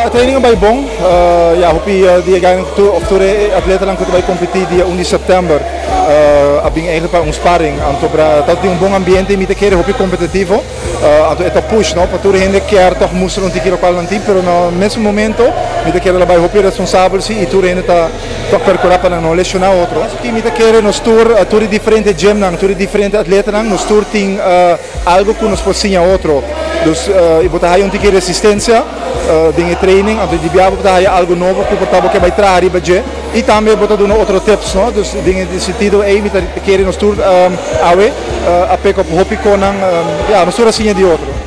E training a bay bon. Ya, hopi di e gainan cu of tur e atletanan cu ta bay competi dia 1 di september a bin eigenlijk pa un sparring. Anto ta tin un bon ambiente y mi ta kere hopi competitivo. Anto e ta push no pa tur hende kier toch mustra un tiki locual nan tin, pero na mesun momento mi ta kere lo bay hopi responsabel si y tur hende ta toch percura pa nan no lesiona otro. Aki mi ta kere nos tur, tur e diferente gymnan, tur e diferente atletanan, nos tur tin algo cu nos por siña otro. Dus y bo ta haya un tiki resistencia den e training, anto di bia bo ta haya algo nobo cu por ta bo ke bay traha riba dje y tambe bo ta duna otro tips no. Dus den e sentido ey mi ta kere nos tur awe a pick up hopi conan, ya, nos tur a siña di otro.